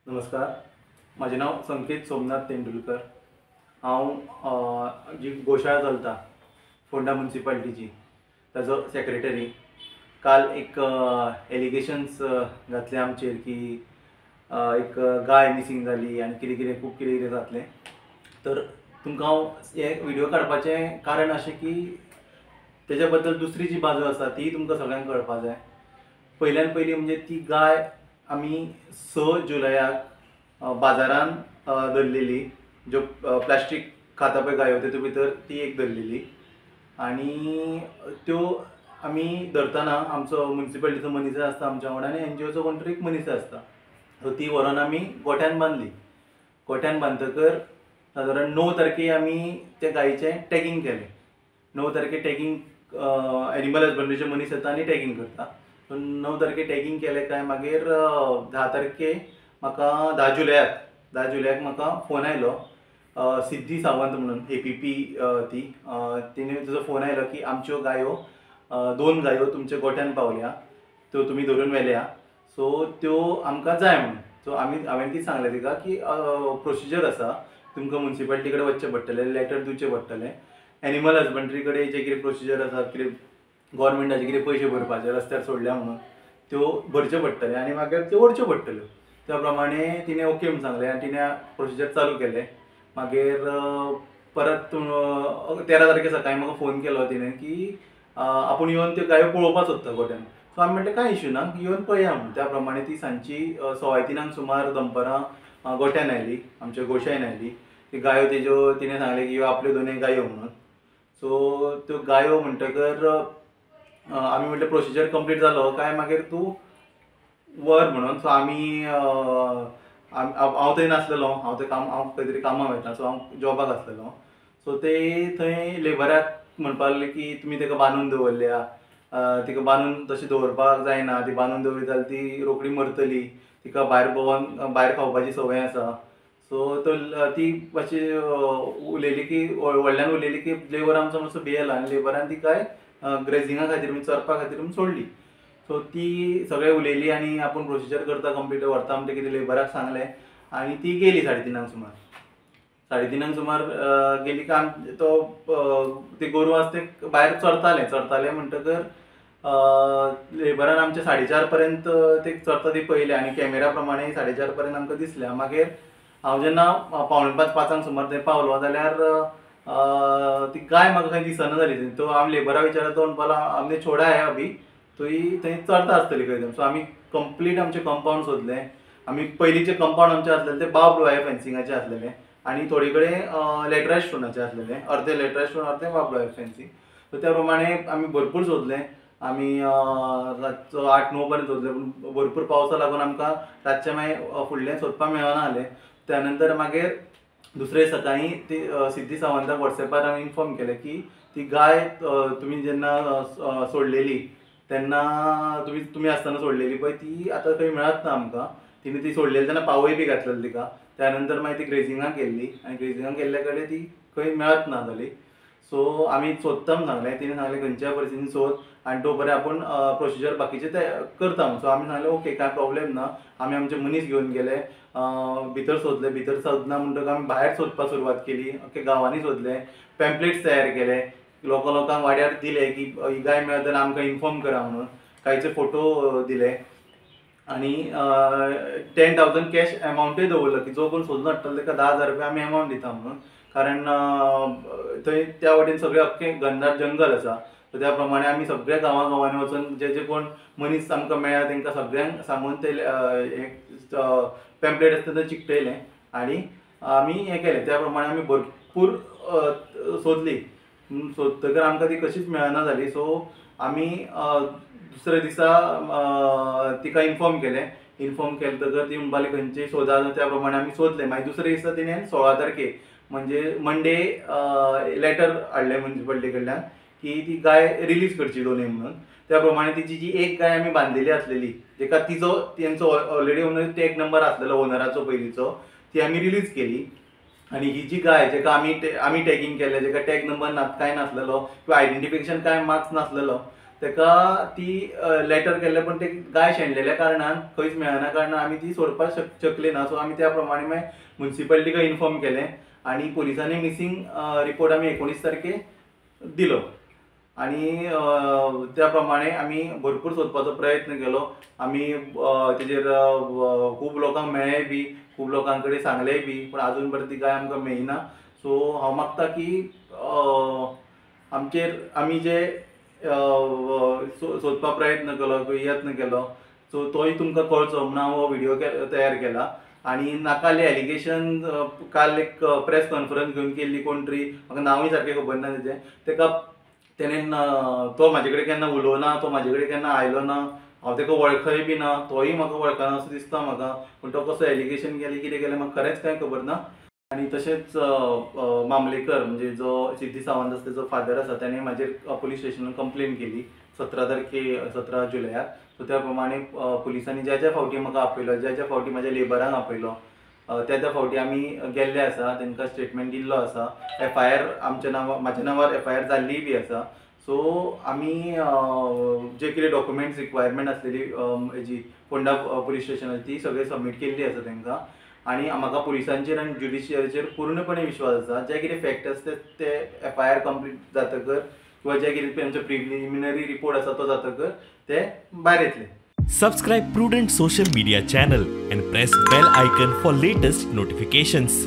नमस्कार, म्हाजें नांव संकेत सोमनाथ तेंडुलकर। हांव जी गोशाळा चलता फोंडा मुन्सिपाल्टीची ताजो सेक्रेटरी। काल एक एलिगेशन्स घातले आमचेर की एक गाय मिसींग जाली आनी कितें कितें खूब कितें कितें जातलें। तर तुमकां हांव हे व्हिडियो काडपाचें कारण अशें की तेज्या बद्दल दुसरी जी बाजू आसा ती तुमकां सगळ्यांक कळपा जाय। पयल्यान पयलीं म्हणजे ती गाय आमी 6 जुलयाक बाजारान धरलेली, ज्यो प्लास्टीक खाता पळय गायो तेतूंत भितर ती एक धरलेली। आनी त्यो आमी धरतना आमचो मुन्सिपाल्टीचो मनीस आसता आमच्या वांगडा आनी एनजीओचो कोण तरी एक मनीस आसता। सो ती व्हरोन आमी गोठ्यान बांदली। गोठ्यान बांदतकर सादारण 9 तारखे आमी त्या गायचें टॅगींग केलें। 9 तारखे टॅगींग एनिमल हजबंड्रीचे मनीस येता आनी टॅगींग करता। सो 9 तारखे टॅगींग केलें काय मागीर 10 तारखे म्हाका 10 जुलयाक म्हाका फोन आयलो, सिद्धी सावंत म्हणून APP ती तिणें तुजो फोन आयलो की आमच्यो गायो 2 गायो तुमच्या गोठ्यान पावल्या, त्यो तुमी धरून व्हेल्या, सो त्यो आमकां जाय म्हणून। सो हांवें कितें सांगलें तिका की प्रोसिजर आसा, तुमकां मुन्सिपाल्टी कडेन वचचें पडटलें, लेटर दिवचें पडटलें, एनिमल हजबंड्री कडेन जें कितें प्रोसिजर आसा, कितें गोवोरमेंटाचे कितें पयशे भरपाचे रस्त्यार सोडल्या म्हणून त्यो भरच्यो पडटले आनी मागीर त्यो व्हरच्यो पडटल्यो। त्या प्रमाणे तिणें ओके म्हूण सांगलें आनी तिणें प्रोसिजर चालू केलें। मागीर परत 13 तारखे सकाळीं म्हाका फोन केलो तिणें की आपूण येवन त्यो गायो पळोवपाक सोदता गोठ्यान। सो आमी म्हटलें कांय इश्यू ना, येवन पळया म्हूण। त्या प्रमाणे ती सांजची 2:15 सुमार दनपरां गोठ्यान आयली, आमच्या गोशायन आयली। ती गायो तेज्यो तिणें सांगलें की ह्यो आपल्यो दोनूय गायो म्हणून। सो त्यो गायो म्हणटकर आमी म्हटलें प्रोसिजर कंप्लीट जालो काय मागीर तूं व्हर म्हणून। सो आमी हांव थंय नासलेलो, हांव थंय हांव खंय तरी कामाक वयता, सो हांव जॉबाक आसलेलो। सो ते थंय लेबराक म्हणपाक लागले की तुमी ताका बांदून दवरल्या, तिका बांदून तशें दवरपाक जायना, ती बांदून दवरली जाल्यार ती रोखडी मरतली, तिका भायर भोंवन भायर खावपाची संवय आसा। सो ती मातशी उलयली की व्हडल्यान उलयली की लेबर आमचो मातसो भियेला आनी लेबरान ती काय ग्रेजिंगा खातीर म्हणजे चरपा खातीर म्हूण सोडली। सो ती सगळें उलयली आनी आपूण प्रोसिजर करता कंप्लीट व्हरता म्हणटकीर कितें लेबराक सांगलें आनी ती गेली 3:30 सुमार। 3:30 सुमार गेली काय तो ती गोरवां आसा ते भायर चरताले। चरताले म्हणटकर लेबरान आमचे 4:30 पर्यंत ते चरता ती पळयले आनी कॅमेरा प्रमाणे 4:30 पर्यंत आमकां दिसलें। मागीर हांव जेन्ना 4:45 5 सुमार थंय पावलो जाल्यार ती गाय म्हाका खंय दिसना जाली। तो आमी लेबरा विचारता तो म्हणपाक लागलो आमने छोडा है अभी, थंय थंय चरता आसतली खंय। सो आमी कंप्लीट आमचें कंपावंड सोदलें। आमी पयलींचें कंपावंड आमचें आसलेलें तें बार्बड वायर फेन्सिंगाचें आसलेलें आनी थोडे कडेन लेटरायज स्टोनाचें आसलेलें, अर्दें लेटरायज स्टोन अर्दें बार्बड वायर फेन्सिंग। सो त्या प्रमाणे आमी भरपूर सोदलें। आमी रातचो 8-9 पर्यंत सोदलें, पूण भरपूर पावसा लागून आमकां रातचें मागीर फुडलें सोदपाक मेळना जालें। त्या नंतर मागीर दुसरे सकाळीं ती सिद्धी सावंताक वॉट्सॅपार हांवें इन्फॉर्म केलें की ती गाय तुमी जेन्ना सोडलेली तेन्ना तुमी आसतना सोडलेली पळय ती आतां खंय मेळत ना आमकां। तिणें ती सोडलेली तेन्ना पावय बी घातलेली तिका। त्या नंतर मागीर ती ग्रेजिंगाक गेल्ली आनी ग्रेजिंगाक गेल्ल्या कडेन ती खंय मेळत ना जाली। सो आमी सोदता म्हूण सांगलें, तिणें सांगलें खंयच्या परिस्थितीन सोद आनी तो बरें आपूण प्रोसिजर बाकीचें ते करता म्हूण। सो आमी सांगलें ओके कांय प्रॉब्लेम ना। आमी आमचे मनीस घेवन गेले, भितर सोदले। भितर सोदना म्हणटकच आमी भायर सोदपाक सुरवात केली, ओके गांवांनी सोदले, पॅम्पलेट्स तयार केले, लोकांक वाड्यार दिले की ही गाय मेळत जाल्यार आमकां इन्फॉर्म करा म्हणून, कांयचे फोटो दिले आनी 10,000 कॅश एमावंटूय दवरलो की जो कोण सोदून हाडटलो ताका 10,000 रुपया आमी एमावंट दिता म्हणून। कारण थंय त्या वटेन सगळें अख्खें घनदाट जंगल आसा। सो त्या प्रमाणे आमी सगळ्या गांवां गांवांनी वचून जे जे कोण मनीस आमकां मेळ्ळा तांकां सगळ्यांक सांगून ते पॅम्पलेट आसता ते चिकटयलें आनी आमी हें केलें। त्या प्रमाणे आमी भरपूर सोदली, सोदतकर आमकां ती कशीच मेळना जाली। सो आमी दुसऱ्या दिसा तिका इन्फॉर्म केलें। इन्फॉर्म केलें तकर ती म्हणपाक लागली खंयची सोदा, त्या प्रमाणे आमी सोदलें। मागीर दुसऱ्या दिसा तिणें 16 तारखे म्हणजे मंडे लेटर हाडलें मुन्सिपाल्टी कडल्यान की ती गाय रिलीज करची दोनूय म्हणून। त्या प्रमाणे तिची जी एक गाय आमी बांदलेली आसलेली जेका तिचो तेंचो ऑलरेडी ओनर टॅग नंबर आसलेलो ओनराचो पयलींचो, ती आमी रिलीज केली। आनी ही जी गाय जेका आमी टॅगींग केल्लें, जेका टॅग नंबर ना कांय नासलेलो किंवा आयडेंटिफिकेशन कांय मार्क्स नासलेलो, ताका ती लेटर केल्ले, पूण ते गाय शेणलेल्या कारणान खंयच मेळना कारणान आमी ती सोडपाक शकले ना. सो आमी त्या प्रमाणे मागीर मुन्सिपालिटीक इन्फॉर्म केलें आनी पुलिसांनी मिसींग रिपोर्ट आमी 19 तारखे दिलो आनी त्या प्रमाणे आमी भरपूर सोदपाचो प्रयत्न केलो. आमी तेजेर खूब लोकांक मेळ्ळे बी, खूब लोकां कडेन सांगलें बी, पूण आजून पर्यंत ती गाय आमकां मेळना. सो हांव मागता की आमचेर आमी जे सोदपाक प्रयत्न केलो, यत्न केलो, सो तोय तुमकां कळचो म्हणून हांव हो व्हिडियो तयार केला. आनी नाकाले एलिगेशन काल एक प्रेस कॉन्फरन्स घेवन केल्ली कोण तरी, म्हाका नांवूय सारकें खबर ना तेजें, तेका तेणेन तो म्हाजे कडेन केन्ना उलोवना, तो म्हाजे कडेन केन्ना आयलो ना, हांव तेका वळखय बी ना, तोय म्हाका वळखना असो दिसता म्हाका. पूण तो कसो एलिगेशन केलें कितें केलें म्हाका खरेंच कांय खबर ना. आनी तशेंच मामलेकर म्हणजे जो सिद्धी सावंत आसा तेजो फादर आसा, तेणें म्हाजेर पुलीस स्टेशनान कंप्लेन केली 17 तारखे 17 जुलयाक. सो त्या प्रमाणे पुलिसांनी ज्या ज्या फावटी म्हाका आपयलो, ज्या ज्या फावटी म्हाज्या लेबरांक आपयलो, त्या त्या फावटी आमी गेल्ले आसा, तांकां स्टेटमेंट दिल्लो आसा. एफ I R आमच्या नांवार, म्हाज्या नांवार एफ I R जाल्लीय बी आसा. सो आमी जे कितें डॉक्युमेंट्स रिक्वायरमेंट आसलेली हेजी फोंडा पुलीस स्टेशनाची ती सगळी सबमीट केल्ली आसा तांकां. आनी म्हाका पुलिसांचेर आनी ज्युडिशियरीचेर पूर्णपणे विश्वास आसा. जे कितें फॅक्ट आसा ते एफ I R complete जातकर किंवा जे कितें आमचो प्रिलिमिनरी रिपोर्ट आसा तो जातकर ते भायर येतले. Subscribe Prudent Social Media channel and press bell icon for latest notifications.